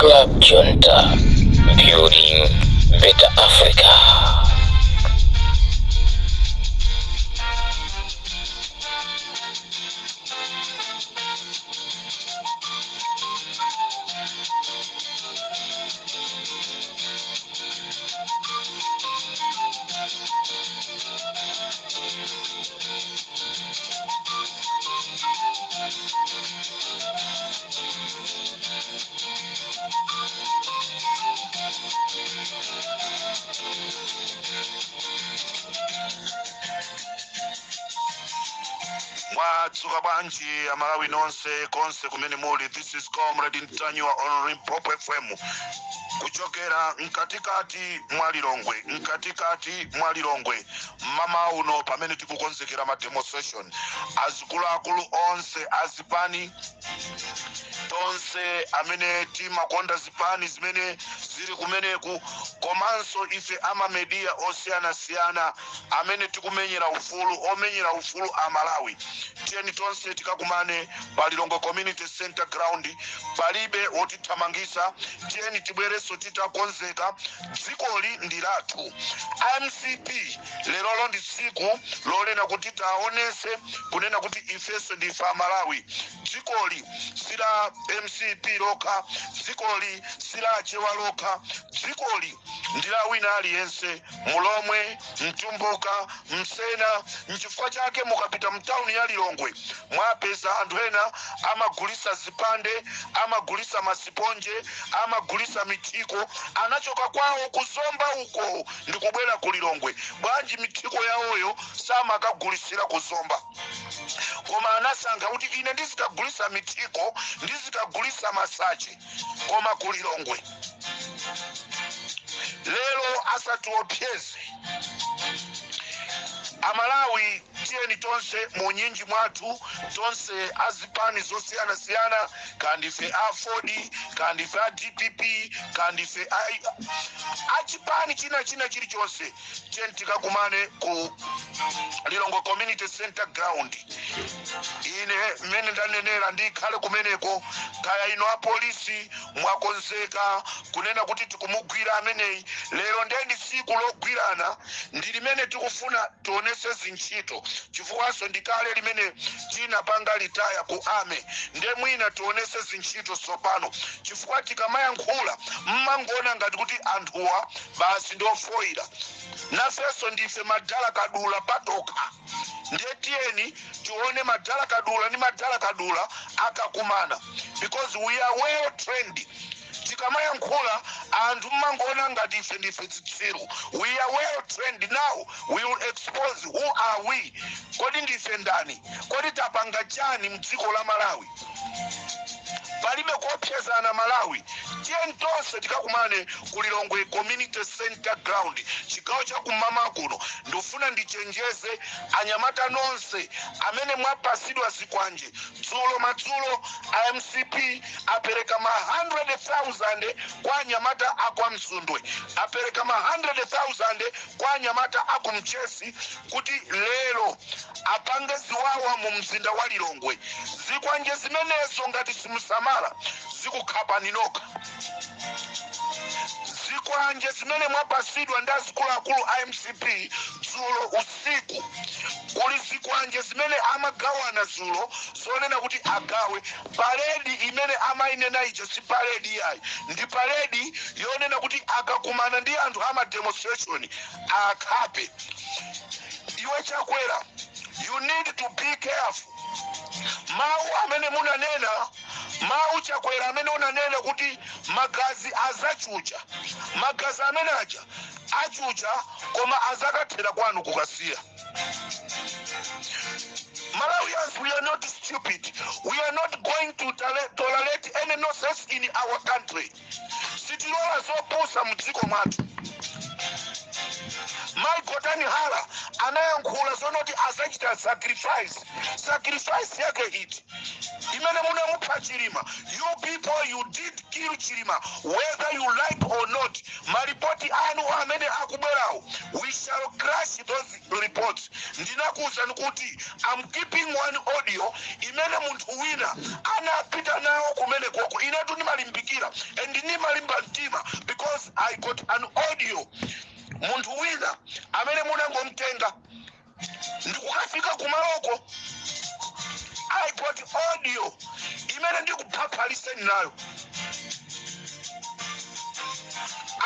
Club Junta, building better Africa. Mwadzuka bwanji Amalawi nonse konse kumene muli? This is Comrade Ntanyiwa on Limpopo FM, kuchokera mkatikati mwa Lilongwe, mkatikati mwa Lilongwe mmawa uno, pamene tikukonzekera ma demonstration. Azikuluakulu onse azipani tonse amene timakonda zipani zimene zili kumeneku, komanso ife ama media osiyanasiyana amene tikumenyera ufulu, omenyera ufulu a Malawi, tiyeni tonse tikakumane pa Lilongwe Community Center ground. Palibe wotithamangisa. Tiyeni tibwerenso titakonzeka. Dzikoli ndi lathu. MCP, lerolo ndi tsiku lonena kuti taonese kunena kuti ifenso ndife Amalawi. Dzikoli si la MCP lokha, dzikoli si la Achewa lokha, dzikoli ndi la wina aliyense, Mulomwe, Mtumbuka, Msena. Nchifukwa chake mukapita mtawuni ya Lilongwe mwapeza anthu ena amagulisa zipande, amagulisa masiponje, amagulisa mithiko. Anachoka kwawo kuzomba uko ndikubwera ku Lilongwe. Bwanji mithiko yawoyo samakagulisira kuzomba, koma anasankha kuti ine ndizikagulisa mithiko, ndizikagulisa masache, koma ku Lilongwe? Lero asatiopseze Amalawi. Tiyeni tonse munyinji mwathu, tonse azipani zosiyanasiyana, kandife a AFORD, kandife a DPP, kandife achipani china china chilichonse, tiyeni tikakumane ku Lilongwe Community Center ground. Ine mmene ndanenera, ndikhale kumeneko. Kaya ino apolisi mwakonzeka kunena kuti tikumugwira ameneyi lero, ndiye ndi tsiku logwirana, ndi limene tikufuna tionese zintchito, chifukwanso ndikale limene tinapanga retire ku army. Nde mwina tionese zintchito tsopano, chifukwa tikamayankhula mmangona ngati kuti anthuwa basi ndiofoira. Nafenso ndife madala kadula patokha. Ndiye tiyeni tione madala kadula ndi madala kadula akakumana, because we are well trained. Tikamayankhula anthu mmangoona ngati ife ndife zitsiru. We are well trained. Now we will expose who are we. Kodi ndife ndani? Kodi tapanga chani mdziko la Malawi? Palibe kuopsezana, Malawi. Tiyeni tonse tikakumane ku Lilongwe Community Center ground, chigawo cha kumama kuno. Ndifuna ndichenjeze anyamata nonse amene mwapasidwa zikwanje. Dzulo madzulo MCP apereka ma 100,000 kwa anyamata akwa Msundwe, apereka ma 100,000 kwa anyamata akumchesi kuti lero apange ziwawa mu mzinda wa Lilongwe. Zikwanje zimenezo, ngati simusamala, zikukhapani nokha. Zikwanje zimene mwapasidwa ndi azikuluakulu a MCP dzulo usiku, kuli zikwanje zimene amagawana dzulo zonena kuti agawe. Parade imene amayinena ija si parade yayi, ndi parade yonena kuti akakumana ndi anthu ama demonstration akhape. Iwe Chakwera, you need to be careful. Mawu amene munanena, mawu Chakwera amene unanena kuti magazi azachucha, magazi amene aja achucha, koma azakathera kwanu kukasiya. Malawians, we are not stupid. We are not going to tolerate any nonsense in our country. Sitilola zopusa mdziko mwathu. Mai Gotani Hara anayankhula zonoti azachita sacrifice. Sacrifice yake iti? Imene munamupha Chilima. You people, you did kill Chilima, whether you like or not. Maripoti anu amene akubwerawo, we shall crash those reports. Ndinakuwuzani kuti I'm keeping one audio imene munthu wina anapita nawo kumene koko. Inetu ndimalimbikira and ndimalimba mtima because I got an audio, munthu wina amene munangomtenga ndikukafika kumaloko. I got audio imene ndikuphaphaliseni nayo.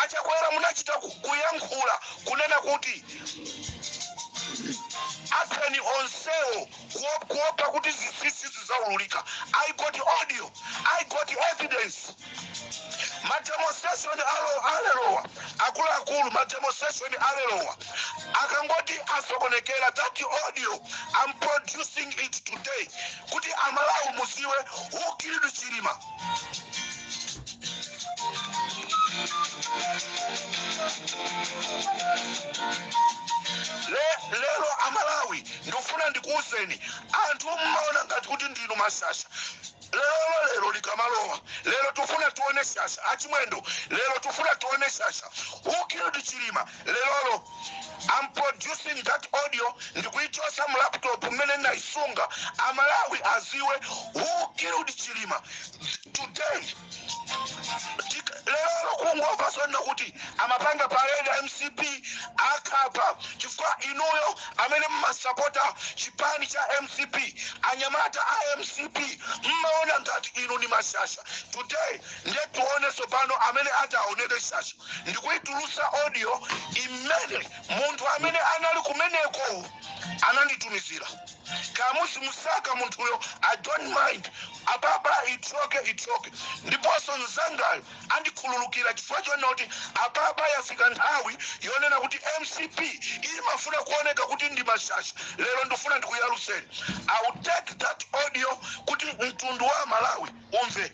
Achakwera, munachita kuyankhula kunena kuti apheni onsewo kuopa kuti zinsinsi zizaululika. I got audio, I got evidence. Mademonstration alo alerowa, akuluakulu, mademonstration alerowa akangoti asokonekera, that audio I'm producing it today kuti Amalawi muziwe who killed Chilima. Lero Amalawi, ndikufuna ndikuwuzeni, anthu mmaona ngati kuti ndinu mashasha. Lero, lero likamalowa lero, tufuna tione shasha. Achimwendo, lero tufuna tione shasha. Who killed Chilima? Lerolo I'm producing that audio, ndikuichosa mu laptop mmene ndaisunga. Amalawi aziwe who killed Chilima today. Lero kungomva sonena kuti amapanga parade MCP akhapa, chifukwa inuyo amene mmasapota chipani cha MCP, anyamata a MCP, mmaona ngati inu ni mashasha. Today ndiye tione tsopano amene ati aoneke shasha. Ndikuitulusa audio imene munthu amene anali kumeneko ananditumizira. Kamusi musaka munthuyo, I don't mind. Apapa itsoke itsoke, ndiponso mzangayo andikhululukira chifukwa chonena kuti apapa yafika nthawi yonena kuti MCP imafuna kuoneka kuti ndi mashasha. Lero ndifuna ndikuyaluseni. I will take that audio kuti mtundu wa Malawi umve.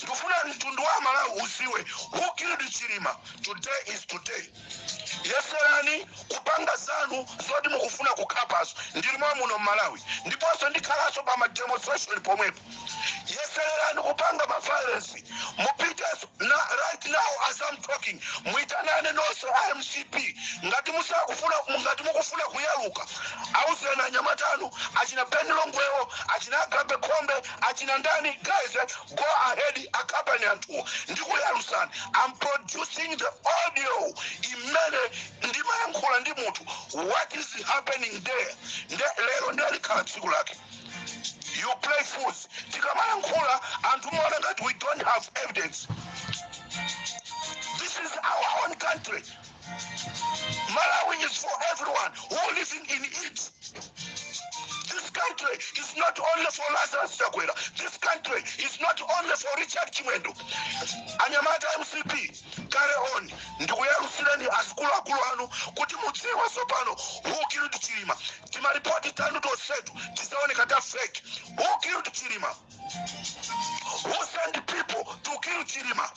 Ndifuna mtundu wa Malawi uziwe who killed Chilima. Today is today. Yeserani kupanga zanu zoti mukufuna kukhapazo, ndilimo muno mMalawi, ndiponso ndikhalanso pa mademonstration pomwepo. Yesererani kupanga ma violence, mupitenso na right now as I'm talking, muitanane nonse a MCP. Ngati musakufuna, ngati mukufuna kuyaluka, auzeni anyamatanu, achina Ben Longwewo, achina Agape Khombe, achina ndani. Guys, go ahead, akhapani anthuwo, ndikuyalusani. I'm producing the audio imene ndimayankhula ndi munthu, what is happening there. Nde lero ndiye tsiku lake. You play fools. Tikamayankhula anthu muona ngati we don't have evidence. This is our own country. Malawi is for everyone who living in it. This country is not only for Lazarus Chakwera. This country is not only for Richard Chimwendo. Anyamata MCP, carry on. Ndikuyalusirani azikuluakulu anu kuti mudziwe tsopano who killed Chilima. Timaripoti tanu tonsetu tisaoneka ta fake. Who killed Chilima? Who sent people to kill Chilima?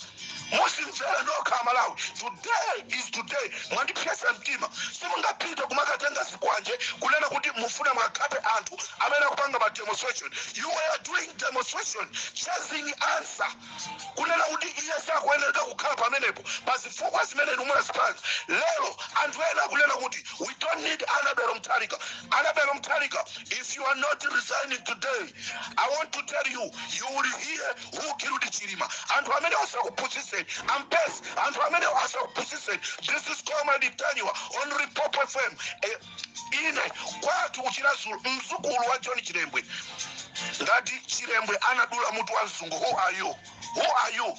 Musimvera nokha Malawi. Today is today. Mwandipyesa mtima. Simungapite kumakatenga zikwanje kunena kuti mufuna mwakhape anthu amene akupanga ma demonstration. You were doing demonstration chasing answer, kunena kuti iye sakuyenereka kukhala pamenepo pa zifukwa zimene inu munazipanga. Lero anthu ena akunena kuti we don't need Annabel Mutharika. Annabel Mutharika, if you are not resigning today, I want to tell you, you will hear who killed Chilima. Anthu amene asakuphunzitseni ampesi, anthu amene asakuphunzitseni. This is Comrade Ntanyiwa on Limpopo FM. Ine kwathu kuChiradzulu, mzukulu wa John Chilembwe. Ngati Chilembwe anadula mutu wa mzungu, who are you? Who are you?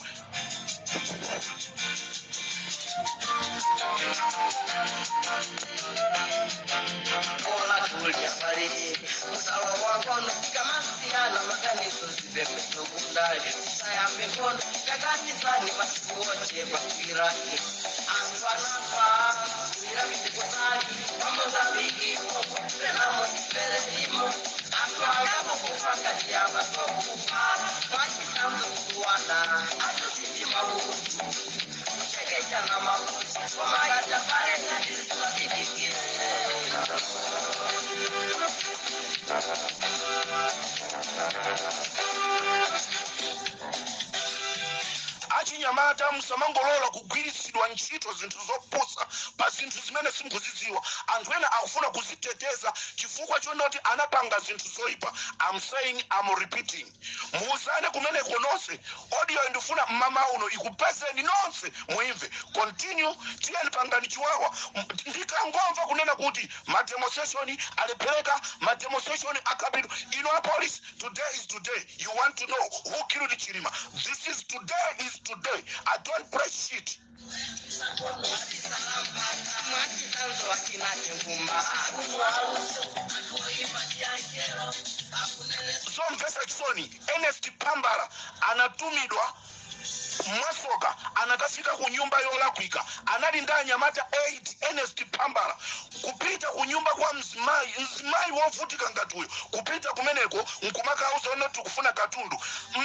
Kola kulya pali usawa wakono kamasiyana maganizo zipembezo sayambe kono takatizani masiku ochepa kwirani anthu anafa kwirapite pamozambiki penamo tiperelimo anthu angapo kufa ngati yamba sokufa mwachisanzo kuwana atositima utu kuchekechana makuti komaita pale ngati zisodidikire. Achinyamata, musamangolola kugwiritsidwa ntchito zinthu zopusa pa zinthu zimene simukuzidziwa. Anthu ena akufuna kuziteteza chifukwa chonoti anapanga zinthu zoyipa. I'm saying, I'm repeating, muuzane kumeneko nonse. Audio ndifuna mmama uno ikupezeni nonse, muimve. Continue, tiyeni, pangani chiwawa. Ndikangomva kunena kuti mademonstration alephereka, mademonstration akapita, ino a police, today is today. You want to know who killed Chilima? This is today is today. I don't play shit. Mwachisanzo wakinake ngumba. Zomvetsa chisoni, Ernest Pambala anatumidwa mwasoka, anakafika ku nyumba yolakwika. Anali ndi anyamata 8. Ernest Pambala kupita ku nyumba kwa mzimayi, mzimayi wovutika ngati uyo, kupita kumeneko nkumakauza unoti tikufuna katundu.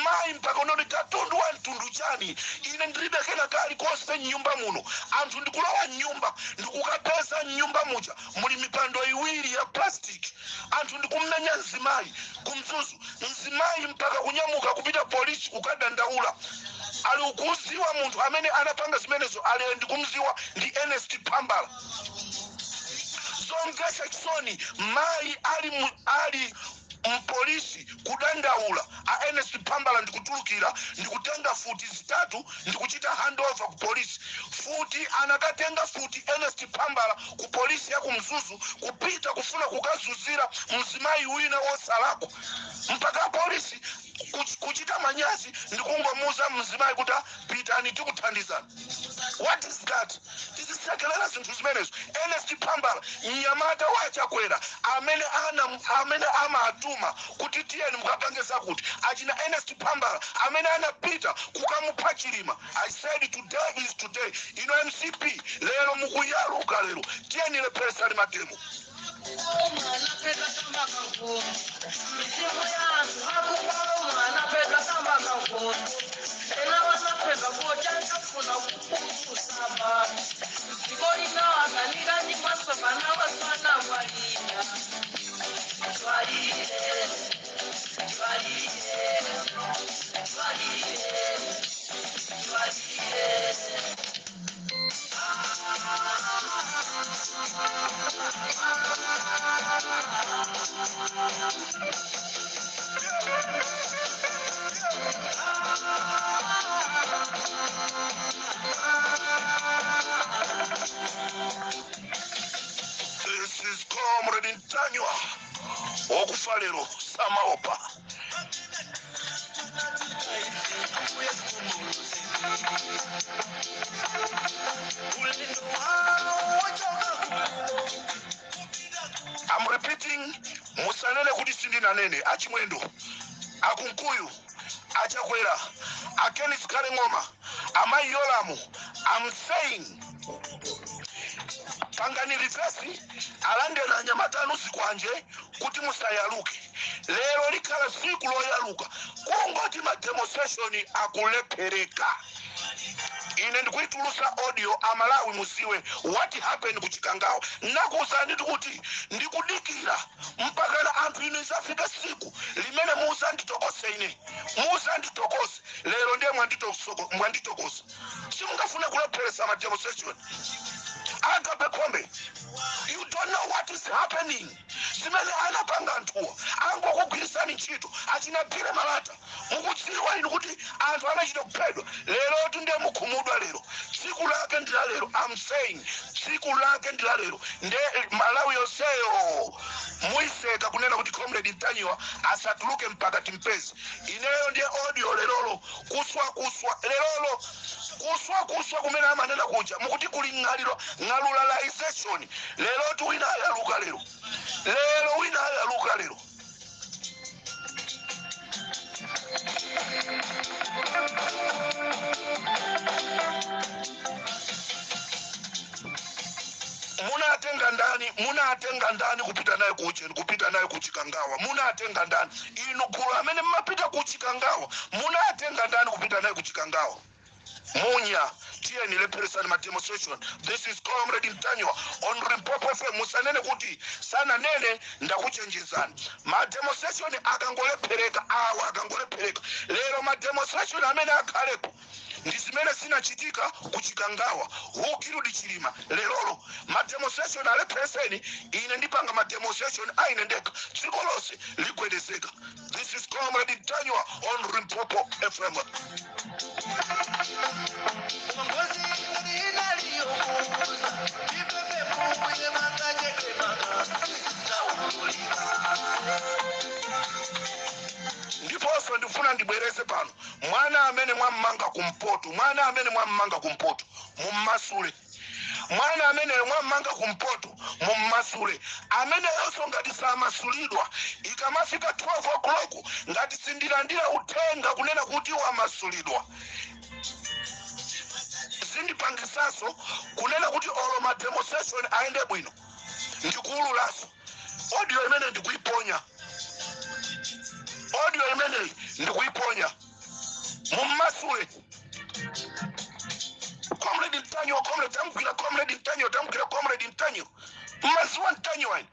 Mayi mpaka unoti, "Katundu wa mtundu chani? Ine ndilibe kena kali konse mnyumba muno." Anthu ndikulowa mnyumba, ndikukapeza mnyumba muja muli mipando iwiri ya plastic. Anthu ndikumenya mzimayi kumzuzu. Mzimayi mpaka kunyamuka kupita polisi kukadandaula. Ali ukuziwa munthu amene anapanga zimenezo, ali ndikumziwa ndi Ernest Pambala. Zomvetsa chisoni, mayi ali ali mpolisi kudandaula, a Ernest Pambala ndikutulukira, ndikutenga futi zitatu, ndikuchita handover ku polisi. Futi anakatenga futi Ernest Pambala ku polisi ya kumzuzu, kupita kufuna kukazuzira mzimayi wina wosalakwa, mpaka polisi kuchita manyazi ndikungomuza mzimayi kuti, "Ah, pitani, tikuthandizani." What is that? Tizisekelera zinthu zimenezo? Ernest Pambala, mnyamata wachakwera amene ana amene amatuma kuti tiyeni mukapange zakuti, achina Ernest Pambala amene anapita kukamupha Chilima. I said today is today. Ino MCP lero mukuyaluka lero. Tiyeni, lepheresani mademo. Mwana kamba kangu mizimu ya anthu akubalo. Mwana pedwa kamba kangu ena wanapedwa kotangafuna kupukusaba dziko linawakanika ndi maso vana wasana mwalira twalire twalire twalire twalire. This is Comrade Ntanywa. Wokufa lero samaopa. Ulendo wawo wachoka kuno. I'm repeating, musanene kuti sindinanene. Achimwendo, akunkuyu, achakwera, akenis kale ng'oma, amayi Yolamu, I'm saying, pangani reverse, alandeni anyamata anu zikwanje kuti musayaluke. Lero likhala siku loyaluka. Kungoti ma demonstration akulephereka, ine ndikuitulusa audio, amalawi muziwe what happened kuchikangawa. Nakuwuzani kuti ndikudikira mpakana anthu inu izafika siku limene muzanditokose ine, muzanditokose. Lero ndiye mwanditokosa. Simungafune kulepheresa ma demonstration. Agape Khombe, you don't know what is happening. Zimene anapanga anthuwa, angokugwirisani ntchito. Achinapire malata, mukudziwa inu kuti anthu anachita kuphedwa? Lero ndiye mukhumudwa. Lero tsiku lake ndi la lero. I'm saying, tsiku lake ndi la lero. Nde Malawi yonseyo muiseka kunena kuti Comrade Ntanyiwa asatuluke mpaka timpeze. Ineyo ndiye audio lerolo, kuswa kuswa lerolo, kuswa kuswa kumene amanena kuja mukuti kuli ng'aliro, ng'alulalization. Lero ti wina ayaluka lero, lero wina ayaluka lero. Munatenga ndani? Munatenga ndani kupita naye kucheni, kupita naye kuchikangawa? Munatenga ndani inu gulu amene mmapita kuchikangawa? Munatenga ndani kupita naye kuchikangawa? Munya, tiyeni, lepheresani ma demonstration. This is Comrade Mtanyiwa on Limpopo FM. Musanene kuti sananene, ndakuchenjezani. Ma demonstration akangolephereka awa, akangolephereka lero, ma demonstration amene akhalepo ndi zimene zinachitika kuChikangawa, who killed Chilima. Lerolo ma demonstration alephereseni, ine ndipanga ma demonstration aine ndekha, dziko lonse ligwedezeka. This is Comrade Mtanyiwa on Limpopo FM. Ngozi inaliyokuza ipepepuye makajekemaka zaululika. Ndiponso ndifuna ndibwereze pano, mwana amene mwammanga kumpoto, mwana amene mwammanga kumpoto, mummasule. Mwana amene mwammanga kumpoto, mummasule. Ameneyonso ngati samasulidwa, ikamafika 12 o'clock, ngati sindilandira uthenga kunena kuti wamasulidwa, zindipangisaso kunena kuti olo ma demonstration ayende bwino, ndikuululaso audio imene ndikuiponya. Audio imeneyi ndikuiponya. Mummasule Comrade Mtanyiwa. Comrade, tamugwira Comrade Mtanyiwa, tamugwira Comrade Mtanyiwa. Mmaziwa Mtanyiwa ine.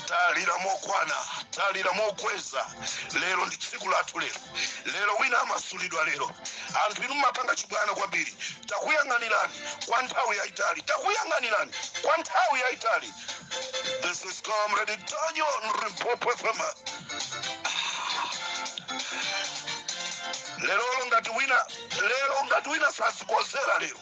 Talira mokwana, talira mokweza. Lero ndi tsiku lathu lero. Lero wina amasulidwa lero. Anthu inu mumapanga chibwana kwambiri. Takuyang'anirani kwa nthawi yayitali, takuyang'anirani kwa nthawi yayitali. This is Comrade Mtanyiwa, Limpopo FM. Lerolo ngati wina, lero ngati wina sasikozera lero,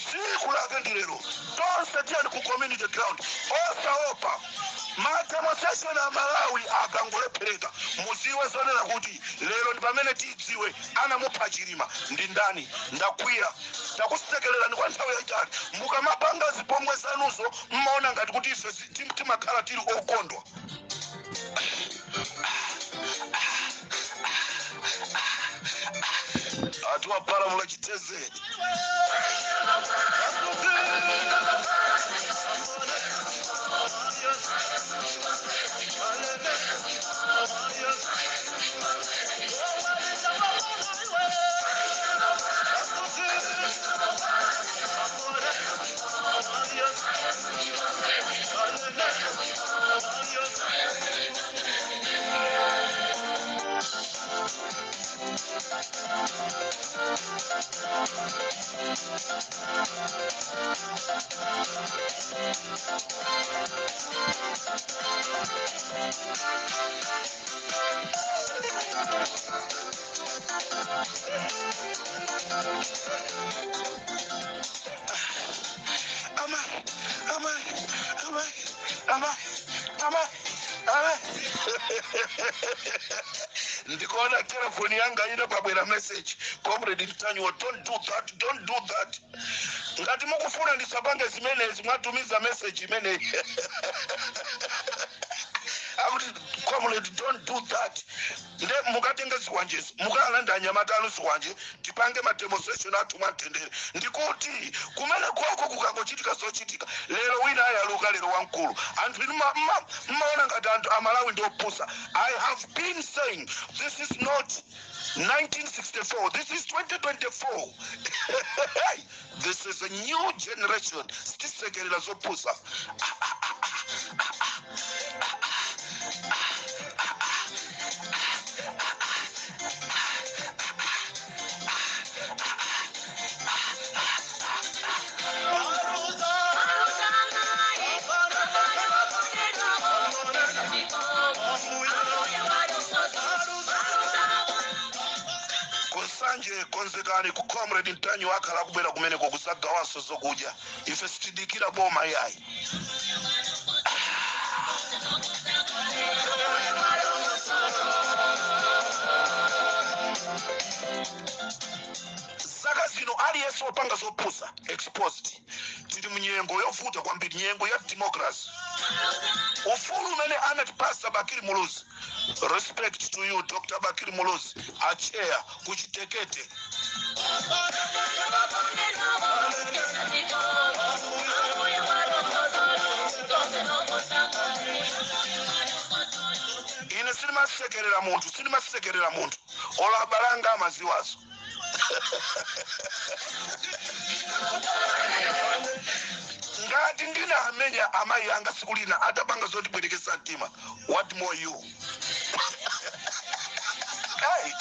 tsiku lake ndi lero. Tonse tiyeni ku community ground, osaopa. Ma demonstration a Malawi akangolephereka, muziwe zonena kuti lero ndi pamene tidziwe anamupha Chilima ndi ndani. Ndakwiya, takusekererani kwa nthawi yayitali. Mukamapanga zipongwe zanuzo, mmaona ngati kuti ife timakhala tili okondwa. Ati wapalamula chiteze. Ama, ama, ama, ama, ama, ama. Ndikuona telefoni yanga ine pabwera message, "Comrade Mtanyiwa, don't do that, don't do that." Ngati mukufuna ndisapange zimenezi, mwatumiza message imeneyi akuti, "Comrade, don't do that." Nde mukatenge zikwanjezo, mukalanda anyamata anu zikwanje, tipange ma demonstration athu mwamtendere. Ndikuti kumene koko kukangochitika zochitika lero, wina ayaluka lero wamkulu. Anthu inu mmaona ngati anthu Amalawi ndi opusa. I have been saying this is not 1964, this is 2024. Hey, this is a new generation. Sitisekerera zopusa. Kunsanje konzekani, ku Comrade Mtanyiwa akhala akubwera kumeneko kusagawanso zokudya. Ife sitidikira boma yayi. Aliyense wopanga zopusa, exposed. Tili munyengo yovuta kwambiri, nyengo ya democracy, ufulu umene anatipasa Bakili Muluzi. Respect to you, Dr Bakili Muluzi, acheya kuchitekete. Ine sinimasekerera munthu, sinimasekerera munthu, olo abalanga amaziwazo. Ngati ndinamenya amayi anga siku lina atapanga zotibwerekesa mtima, what more you? Hey.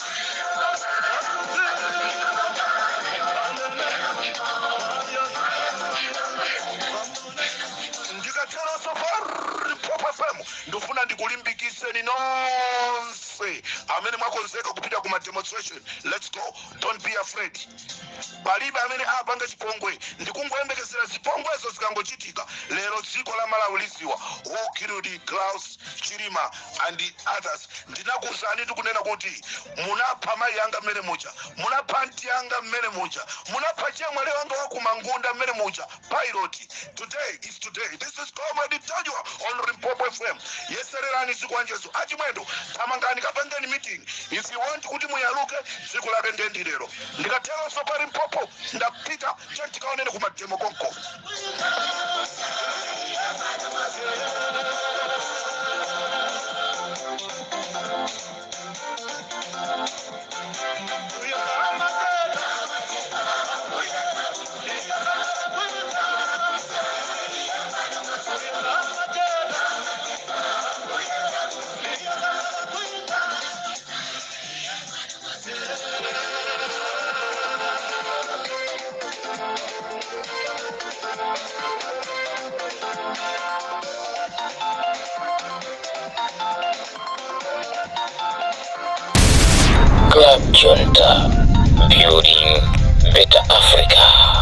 Ndikateronso pa Limpopo FM, ndifuna ndikulimbikiseni nonse amene mwakonzeka kupita kuma demonstration. Let's go, don't be afraid. Palibe amene apanga chipongwe, ndikungoyembekezera zipongwezo zikangochitika lero, dziko la Malawi liziwa who killed Klaus Chilima and the others. Ndinakuwuzani, ndikunena kuti munapha mayi anga mmene muja, munapha anti anga mmene muja, munapha chemwali wanga wakumangunda mmene muja, pilot. Today is today. This is Comrade Ntanyiwa on Limpopo FM. Yesererani zikwanjezo, achimwendo, thamangani, kapangeni meeting if you want kuti muyaluke. Tsiku lake ndendi lero. Ndikateronso pa Limpopo, ndapita, tikaonene kuma demo konko. Club Junta, building better Africa.